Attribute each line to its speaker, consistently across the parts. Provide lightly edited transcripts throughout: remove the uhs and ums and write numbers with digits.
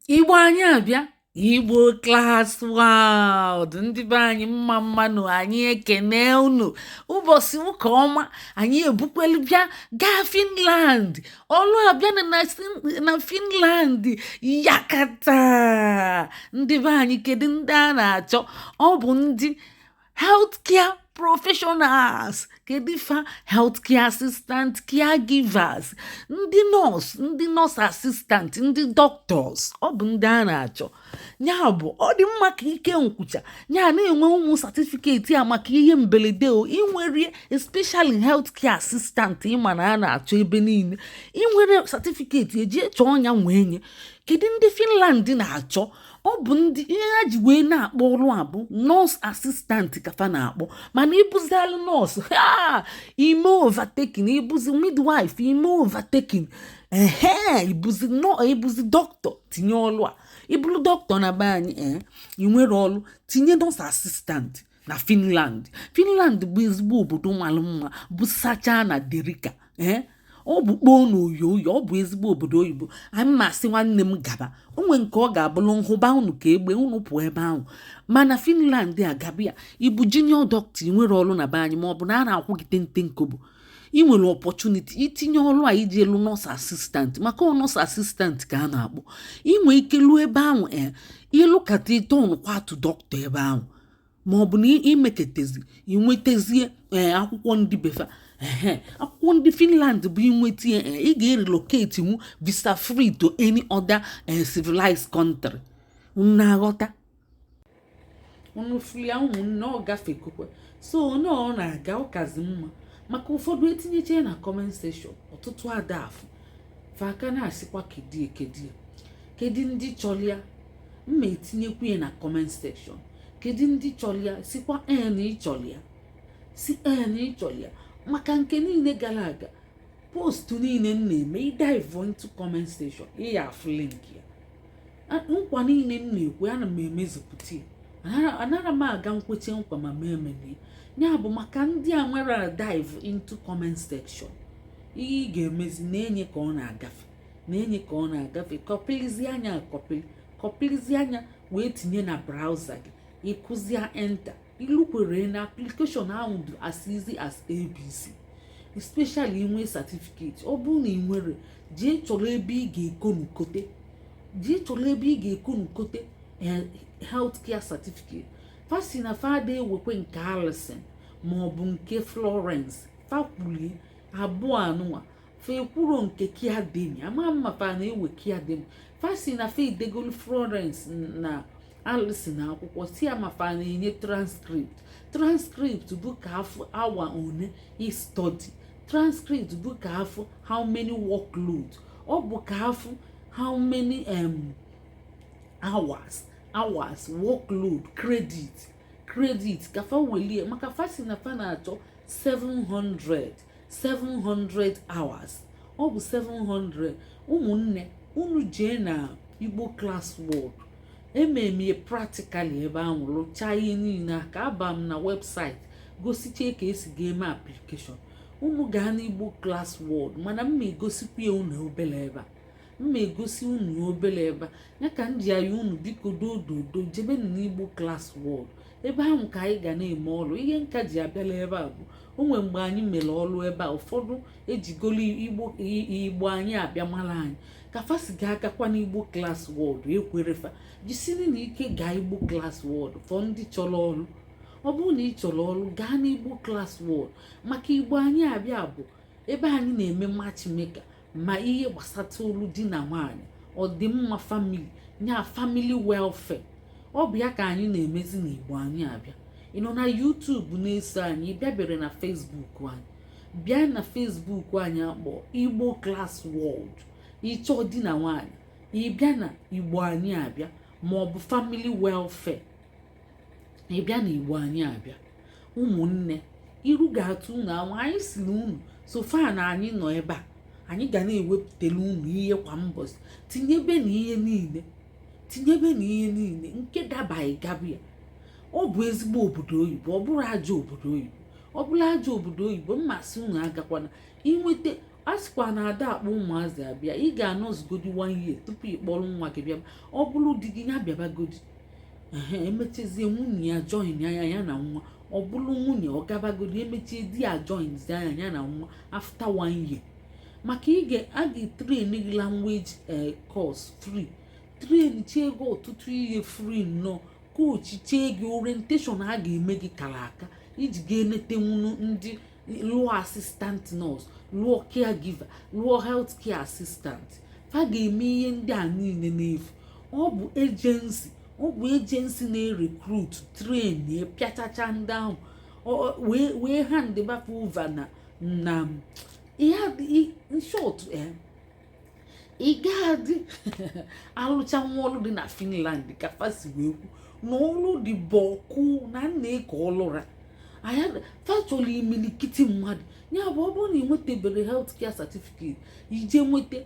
Speaker 1: Igbo anyị abịa. Igbo Class World, ndị be anyị, mma mmanụ. Anyị ekene unu. Ụbọchị ụka ọma. Anyị ebukwelu bịa gaa Finland. Ọlụ abịa na Finland yakata. Ndị be anyị, kedu ndị a na-achọ? Ọ bụ ndị healthcare professionals. Kedu fa? Healthcare assistant, caregivers, ndị nọọsụ, ndị nurse assistant, ndị doctors. Ọ bụ ndị a na-achọ. Ya bụ, ọ dị mma ka ike nkwụcha ya na-enwe ụmụ certificate a maka ihe mberede o inwerie, especially healthcare assistant. Ịma na a na-achọ ebe niile. Inwere certificate, eji chọọ ya nwee nye. Kedu ndị Finland na-achọ? Ọ bụ ndị ihe ha ji wee na-akpọ ọrụ a bụ nurse assistant ka fa na-akpọ. Mana ịbụzialụ nọọsụ, ha ime overtaking. Ịbụzi midwife, ime overtaking. Ehe, ịbụzi nọ, ịbụzi dọkịta, tinye ọlụ a. Ịbụrụ dọkịta na be anyị, ee, ị nwere ọlụ, tinye nurse assistant na Finland. Finland bụ ezigbo obodo mara mma, bụ sacha na derika. Ee, ọ bụ kpoo na oyo oyo. Ọ bụ ezigbo obodo oyibo. Anyị masị nwanne m gaba onwe nke ọ ga-abụrụ nhụba unu ka egbe unu pụọ ebe ahụ. Mana Finland agaba ya, ịbụ junior doctor, ị nwere ọrụ na be anyị, ma ọ bụ na a na-akwụ gị tente nkobo, ị nwere opportunity itinye ọrụ a iji elu nurse assistant, maka ọ nurse assistant ka a na-akpọ. Inwe ike luo ebe ahụ, ee, ịlụkata ịtọn kwatu dọkịta ebe ahụ, ma ọ bụ na imeketezi inwetazie, ee, akwụkwọ ndị befa. Ehe, akwụkwọ ndị Finland bụ inweta ya, ị ga-erelocate nwu visa free to any other civilized country. Na-aghọta unu fụlia, ụmụnne? Ọ gafekokwe so onye ọ na-aga ọkazi mma, maka ụfọdụ etinyecha na comment section. Ọtụtụ ada afụ fa aka na-asịkwa, kedie, kedie, kedu ndị chọrọ ya? Mma etinyekwu ya na comment section. Kedu ndị chọrọ ya? Sikwa ee na ịchọrọ ya, si ee na ịchọrọ ya. Maka nke niile gara aga, post niile m na-eme, idive into comment section, ị ya afụ link ya. Nkwa niile m na-ekwe, ana m emezupụta ya. Anara m aga nkweche nkwa ma mee ememe ya. Bụ maka ndị a nwere dive into comment section, ihe ị ga-emezi na-enye ka ọ na-agafe, na-enye ka ọ na-agafe. Kọpịlizi anya, kọpịlị, kọpịlizi anya wee tinye na browser gị. Ịkụzia enter, ilukwere na application ahụ dị as easy as ABC, especially inwe certificate. Ọ bụrụ na ị nwere, jee chọrọ ebe ị ga-ekonukote, jee chọrọ ebe ị ga-ekonukote healthcare certificate. Fasi na fada ewekwe nke Alison maọbụ nke Florence. Fakwulie abụọ anụnwa, fa ekwuro nke Kiademi. Ama mma fa na-ewe Kiademi. Fasi na fa edegolu Florence na Alison akwụkwọ, si ya ma fa na-enye transcript. Transcript bụ ka afọ awa one i study. Transcript bụ ka afọ how many workload. Ọ bụ ka afọ how many hours workload, credit ka fa welie, maka fa si na fa na-achọ 700 700 hours. Ọ bụ 700. Ụmụnne, unu jee na Igbo Class World, ememie practically ebe ahụ, rụchaa ihe niile ka aba m na website gosichee ka esi ga-eme application. Unu gaa n'Igbo Class World, mana m ma egosikwa ya unu obele ebe a. M ma egosi unu ya obele ebe a. Ya ka m ji aya unu, biko, dododo, jebenu n'Igbo Class World. Ebe ahụ ka anyị ga na-eme ọrụ. Ihe nka ji abịala ebe a bụ onwe mgbe anyị mere ọrụ ebe a, ụfọdụ ejigolo Igbo, Igbo anyị abịa mara anyị ka fasi ga-agakwa n'Igbo Class World. Ekwerefa jisiri na ike gaa Igbo Class World for ndị chọrọ ọrụ. Ọ bụrụ na ị chọrọ ọrụ, gaa n'Igbo Class World, maka Igbo anyị abịa bụ ebe anyị na-eme matchmaker, ma ihe gbasata olu di na nwanyị, ọdịmma family nya, family welfare. Ọ bụ ya ka anyị na-emezi n'Igbo anyị abịa. Ị nọ na YouTube na-eso anyị, ị bịabere na Facebook anyị, bịa na Facebook anyị akpọ Igbo Class World. Ịchọọ di na nwanyị, ị bịa na Igbo anyị abịa, ma ọ bụ family welfare, ị bịa na Igbo anyị abịa. Ụmụnne, iru ga-atụ unu anwụ. Anyị si na unu so fa na anyị nọ ebe a, anyị ga na-ewepụtara unu ihe kwa mbọchị. Tinyebe na ihe niile, tinyebe na ihe niile nke dabaghị gaba ya. Ọ bụ ezigbo obodo oyibo, ọ bụrụ ajọ obodo oyibo. Ọ bụrụ ajọ obodo oyibo, mmasị unu agakwana inweta. A sịkwa na ada akpọ ụmụazị abịa. Ị ga-anọzugodi one year tupu ị kpọrọ nwa gị bịa. Ọ bụrụ di gị, ya bịabagodi. Ehe, emechezie, nwunye ya join ya, ya na nwa. Ọ bụrụ nwunye, ọ gabagodi, emechie, di ya join ya, ya na nwa after one year. Maka ị ga a ga-train gị language course free, train chie gị ọtụtụ ihe free nnọọ, coach chie gị, orientation a ga-eme gị kara aka iji ga-enetenwunu ndị lụọ assistant nurse, lụọ caregiver, lụọ health care assistant. Fa ga-eme ihe ndị a niile n'efu. Ọ bụ agency, ọ bụ agency na-recruit, train, pịachacha ndị ahụ wee hand back over na ihe in short, ị ga-adị alụcha nwa ọlụ dị na Finland. Ka fa si wee kwu na ọlụ dị bọkụ na nna eke ọlụra anya, fa chọrọ imilikiti mmadụ. Ya bụ, ọ bụrụ na ị nwetabere health care certificate, ije nweta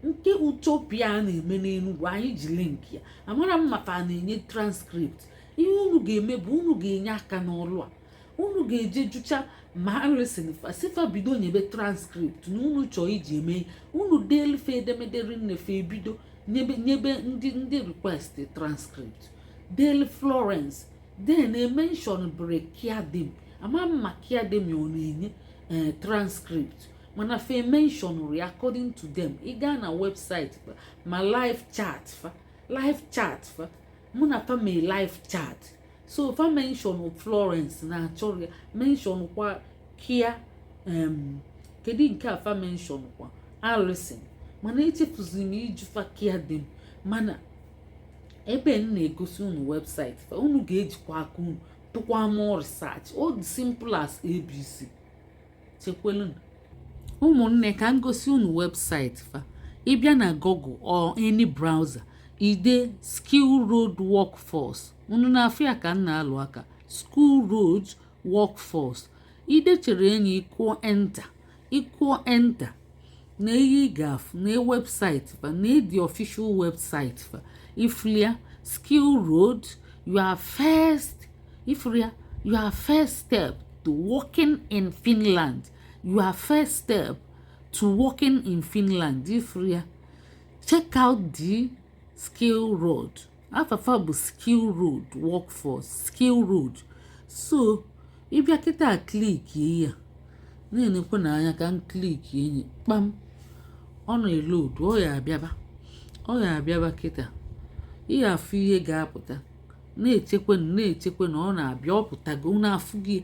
Speaker 1: nke Utopia a na-eme n'Enugwu. Anyị ji link ya. Amara m maka a na-enye transcript. Ihe unu ga-eme bụ unu ga-enye aka n'ọlụ a. Unu ga-eje jụcha ma alịsịn sifa bido nyebe transcript na unu chọọ iji eme. Unu deelife edemede rinne, fe ebido nyebe ndị request transcript. Dale Florence, then e mention bere Kiadem. Ama m ma Kiadem ọ na-enye transcript, mana fe mention ya. According to them, ị gaa na website fa, ma live chat fa, live chat fa, mụ na fa mee live chat. So fa mention Florence na achọrọ ya, mention kwa Kia, kedu nke a fa mention kwa Alison, mana echefuziri m iju fa Kiadem. Mana ebe m na-egosi unu website fa, unu ga-ejikwa aka unu tụkwa more research. Ọ dị simple as ABC. Chekwelunu, ụmụnne, ka m gosi unu website fa. Ịbịa na Google or any browser, ide Skill Road Workforce. Unu na-afụ ya ka m na-alụ aka, Skill Road Workforce. Idechere enyi, ịkụọ enter, ịkụọ enter na ihe ị ga-afụ na website fa, na the official website fa. Iflia Skill Road, your first, iflia your first step to working in Finland, your first step to working in Finland. Iflia, check out the Skill Road. Afafa bụ Skill Road Workforce, Skill Road. So ịbịa kịta, click ya, na-enekwa n'anya ka m click enyi kpam. Ọ na-eload, ọ ya abịaba, ọ ya abịaba kịta. Ị ga-afụ ihe ga-apụta. Na-echekwa, na-echekwa na ọ na-abịa. Ọ pụtago na-afụ gị,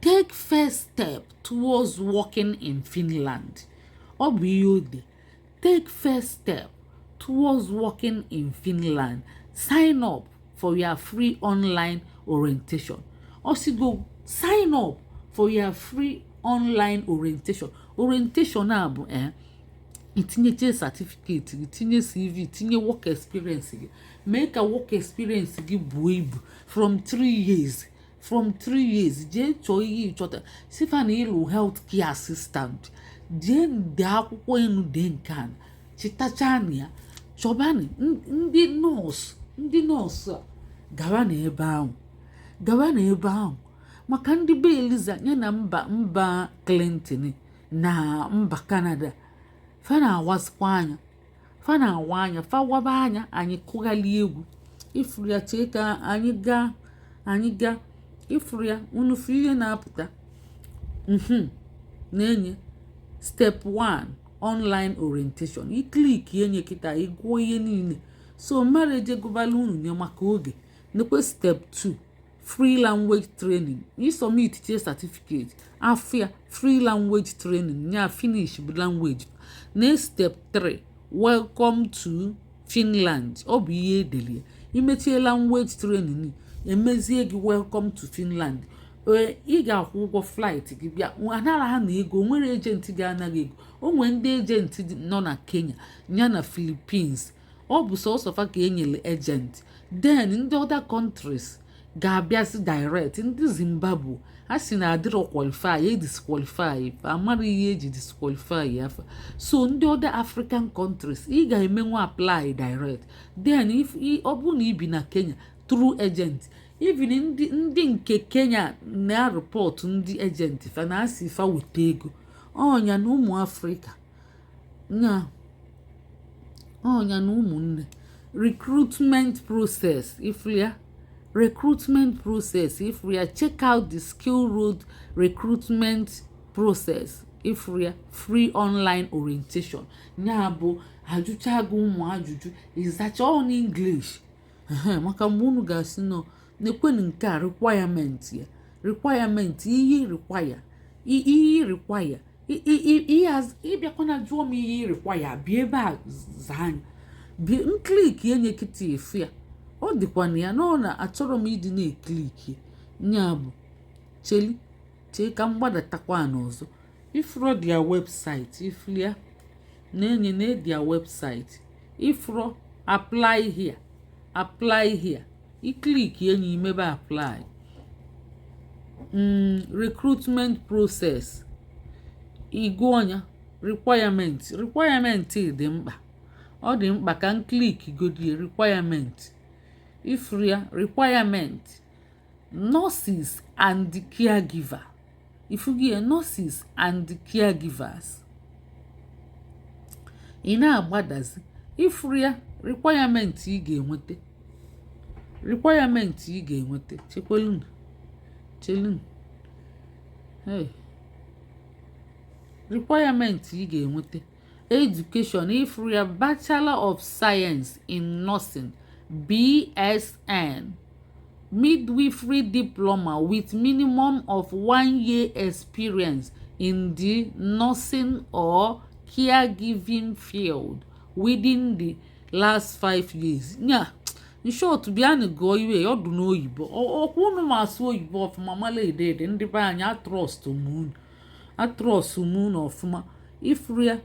Speaker 1: "Take first step towards working in Finland." Ọ bụ ihe o de, "Take first step towards working in Finland. Sign up for your free online orientation." Ọ sigo, "Sign up for your free online orientation." Orientation a bụ itinyeche certificate gị, tinye CV, tinye work experience gị. Mee ka work experience gị buo ibu from 3 years, from 3 years. Jee chọọ ihe ịchọta sifa na ịlụ health care assistant. Jee dee akwụkwọ enu, dee nke a, chịtachanụ ya, chọbanụ ndị nọọsụ, ndị nọọsụ a. Gawa n'ebe ahụ, gawa n'ebe ahụ maka ndị be Eliza ya na mba Clinton na mba Canada. Fa na-awazikwa anya, fa na-awa anya, fa waba anya. Anyị kụghalie egwu ifuru ya. Chee ka anyị gaa, anyị gaa ifuru ya. Unu fụ ihe na-apụta na-enye step 1 online orientation. I click enye kịta, ịgụọ ihe niile. So mmadụ ejegobala unu nye maka oge. Nekwe step 2, free language training. I submit che certificate afia, free language training nya finish bụ language. Na step 3, "Welcome to Finland." Ọ bụ ihe edere. Imechie language training, emezie gị "Welcome to Finland." Ee, ị ga-akwụ ụgwọ flight gị bịa. Anara ha na ego nwere agent ga-anaghị ego. O nwere ndị agent nọ na Kenya ya na Philippines. Ọ bụ sọsọ fa ka enyere agent. Then ndị other countries ga-abịazi direct. Ndị Zimbabwe, ha si na adịrọ qualify, e disqualify, amara ihe eji disqualify afa. So ndị other African countries, ị ga-emenwu apply direct. Then if ọ bụrụ na ị bi na Kenya, through agent. Even ndị nke Kenya na report ndị agent fa na asị fa weta ego ọnya na ụmụ Afrịka. Nya ọnya na ụmụnne, recruitment process, ifuru ya, recruitment process, ifuru ya. Check out the Skill Road recruitment process, ifuru ya, free online orientation. Ya bụ ajụcha gị ụmụ ajụjụ, ịzacha ọ n'English, maka mgbe unu ga-asị nọ na-ekwenu nke a. Requirement ya, requirement, ihe require, ihe require, ịbịakwana jụọ m ihe require, bịa ebe a zaa anya. N click enye kịta, efu ya, ọ dịkwa na ya na ọ na achọrọ m ịdị na-e click. Nya bụ cheli chee ka m gbadatakwa n'ọzọ. Ifuro their website, ifuru ya na-enye na their website, ifuro apply here, apply here, i click enyi, imebe apply. Recruitment process, ịgụ ọnya, requirement. Requirement dị mkpa, ọ dị mkpa ka m click godie requirement. Ifuru ya, requirement, nurses and caregiver, ifugie, nurses and caregivers. Ị na-agbadazi, ifuru ya, requirement ị ga-enweta, requirement ị ga-enweta. Chekwelunu, chelunu. Hey, requirement ị ga-enweta, education, ifuru ya, Bachelor of Science in Nursing, BSN, midwifery diploma with minimum of 1 year experience in the nursing or caregiving field within the last 5 years. Nya, in short, bịanụ gụọ iwe ọdụ n'oyibo. Ọkwa unu ma asụ oyibo ọfụma, mala ede ede. Ndị be anyị, a trust m unu, a trust m unu ọfụma. Ifuru ya,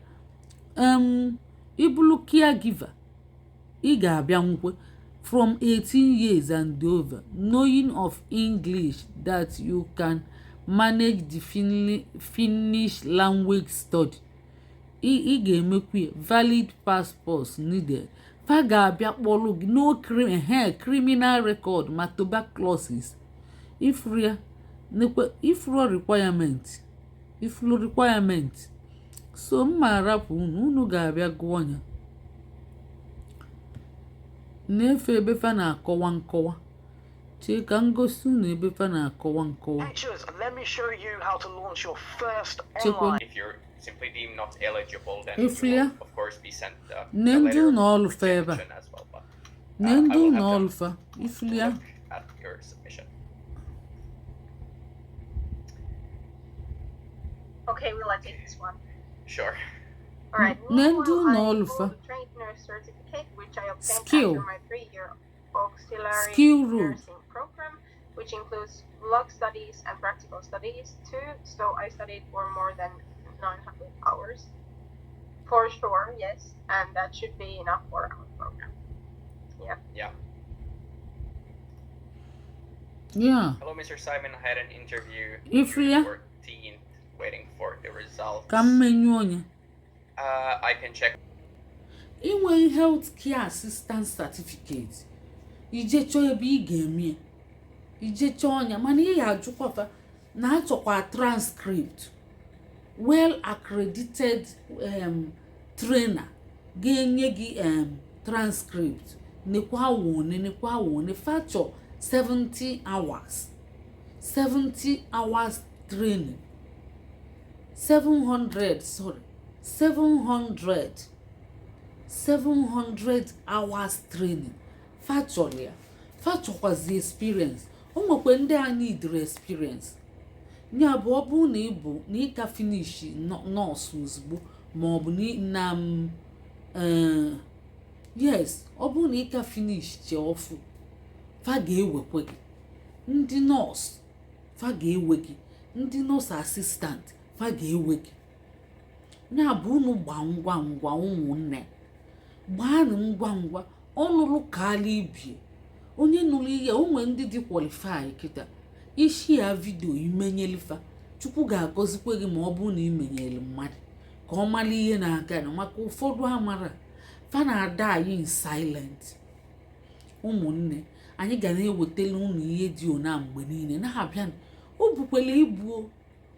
Speaker 1: ịbụrụ caregiver, ị ga-abịa nkwe from 18 years and over, knowing of English, that you can manage the Finnish language study. Ị ga-emekwa ya, valid passports needed. Fa ga-abịa kpọrọ gị, no criminal record ma tuberculosis. Ifuru ya, ifuru requirement, ifuru requirement. So mma arapụ unu, unu ga-abịa gụọ ya na-efe ebe fa na-akọwa nkọwa. Chee ka m gosi unu ebe fa na-akọwa nkọwa.
Speaker 2: Pictures, let me show you how to launch your first
Speaker 1: Chekwa.
Speaker 2: online
Speaker 3: If you're simply deemed not eligible, then
Speaker 1: If
Speaker 3: you will,
Speaker 1: ya-
Speaker 3: of course, be sent
Speaker 1: Ne
Speaker 3: a
Speaker 1: ndị
Speaker 3: letter
Speaker 1: ụlọ ọrụ fa ebe a.
Speaker 3: rejection as well. But
Speaker 1: Ne
Speaker 3: I
Speaker 1: ndị
Speaker 3: will
Speaker 1: ụlọ
Speaker 3: have
Speaker 1: ọrụ
Speaker 3: them
Speaker 1: fa, ifuru ya.
Speaker 3: look at your submission.
Speaker 4: Okay, will I take this one?
Speaker 3: Sure.
Speaker 4: All right.
Speaker 1: Ne ndị
Speaker 4: Meanwhile,
Speaker 1: ụlọ
Speaker 4: I
Speaker 1: ọrụ fa.
Speaker 4: hold a trained nurse certificate, which I obtained
Speaker 1: Skill.
Speaker 4: after my 3-year auxiliary
Speaker 1: Skill road.
Speaker 4: Nursing program, which includes log studies and practical studies too. So I studied for more than 900 hours. For sure, yes, and that should be enough for our program. Yeah.
Speaker 3: Yeah.
Speaker 1: Yeah.
Speaker 3: Hello, Mr. Simon. I had an interview
Speaker 1: If
Speaker 3: June
Speaker 1: ya-
Speaker 3: 14th, waiting for the results.
Speaker 1: Ka m menyuo onye.
Speaker 3: I can check
Speaker 1: Inwe health care assistant certificate, ije chọọ ebe ị ga-eme ya, ije chọọ ọnya, mana ị ga-ajụkwafa na achọkwa transcript, well accredited trainer ga-enye gị transcript. Nekwa awa one, nekwa awa one fachọ, 70 hours, 70 hours training, 700, sorry, 700, 700 hours training fachọrọ ya. Fachọkwazi experience. O nwekwa ndị a need experience. Ya bụ, ọ bụrụ na ị bụ na ị ka finish nọọsụ ozugbo, ma ọ bụ na m yes, ọ bụrụ na ị ka finish che ọfụ, fa ga-ewekwe gị. Ndị nọọsụ, fa ga-ewe gị. Ndị nọọsụ assistant, fa ga-ewe gị. Ya bụ, unu gbaa ngwa ngwa, ụmụnne, gbaanụ ngwa ngwa. Ọnụrụ kaala ibie onye nụrụ ihe onwe ndị dị qualify kịta. Isi ya video imenyelifa, Chukwu ga-agọzikwa gị ma ọ bụrụ na imenyere mmadụ ka ọ mara ihe na-aga na, maka ụfọdụ amara, fa na-ada anyị in silent. Ụmụnne anyị ga na-ewetara unu ihe dị ona mgbe niile na-abịa. O bukwela ibuo,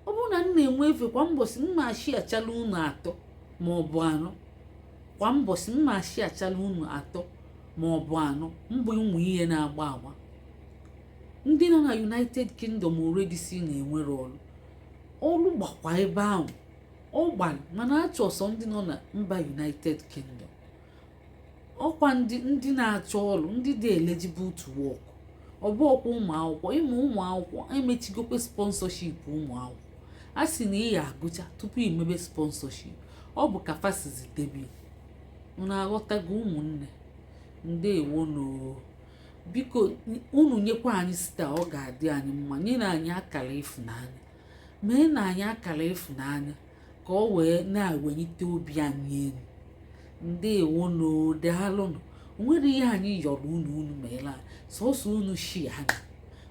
Speaker 1: ọ bụrụ na m na-enwe efe kwa mbọsị, m ma achala unu atọ. Ma ọ bụ anọ kwa mbọsị, mma ashiachala unu atọ ma ọ bụ anọ mbụ ụmụ ihe na-agba agba. Ndị nọ na United Kingdom already si na-enwere ọrụ, ọrụ gbakwa ebe ahụ ọ gbara, mana achọ ọsọ ndị nọ na mba United Kingdom, ọkwa ndị na-achọ ọrụ, ndị dị eligible to work. Ọ bụ ọkwa ụmụ akwụkwọ. Ịmụ ụmụ akwụkwọ emechigokwe sponsorship. Ụmụ akwụkwọ a sị na ị ya agụcha tupu imebe sponsorship. Ọ bụ ka fasizi debe. Unu aghọtago, ụmụnne? Ndewo. Biko, unu nyekwa anyị star, ọ ga-adị anyị mma. Nye na anyị akara ịfụnanya, mee na anyị akara ịfụnanya ka ọ wee na-ewelite obi anyị elu. Ndewo, daalụnụ. Onwere ihe anyị yọrọ unu, unu meela anyị. Sọsọ unu shi anyị,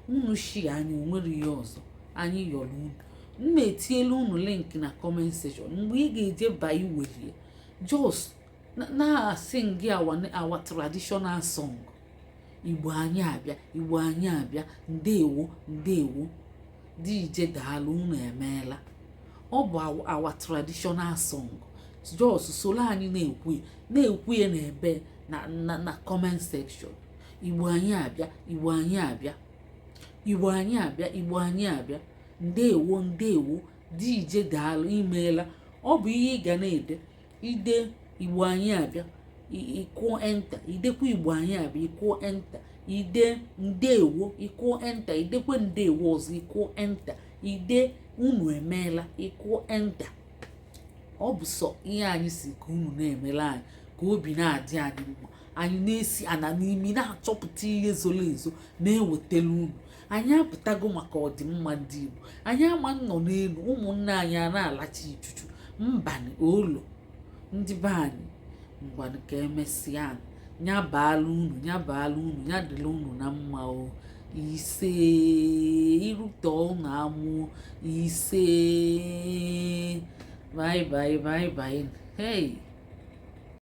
Speaker 1: unu shi anyị. Onwere ihe ọzọ anyị yọrọ unu. M na-etinyelu unu link na comment section. Mgbe ị ga-eje ba iwelie, just na-asị gị our traditional song, "Igbo anyị abịa, Igbo anyị abịa." Ndewo, ndewo. Dije, daalụ, unu emeela. Ọ bụ our traditional song. Just soro anyị na-ekwu ya, na-ekwu ya n'ebe na comment section: "Igbo anyị abịa, Igbo anyị abịa, Igbo anyị abịa, Igbo anyị abịa." Ndewo, ndewo. Dije, daalụ, imeela. Ọ bụ ihe ị ga na-ede. Ide "Igbo anyị abịa", ịkụọ enter. Idekwa "Igbo anyị abịa", ịkụọ enter. Ide "ndewo", ịkụọ enter. Idekwe "ndewo" ọzọ, ịkụọ enter. Ide "unu emeela", ịkụọ enter. Ọ bụ sọ ihe anyị si ka unu na-emela anyị ka obi na-adị anyị mma. Anyị na-esi ana n'imi na-achọpụta ihe zoro ezo na-ewetara unu. Anyị apụtago maka ọdịmma ndị Igbo. Anyị ama nọ n'elu, ụmụnne anyị a na-alacha ichuchu mbani olo. Ndị be anyị, ngwanụ, ka emesịa. Nya baala unu, nya baala unu, nya dịrị unu na mma o. Ise, irute unu amụọ. Ise, bye bye, bye bye. Hey.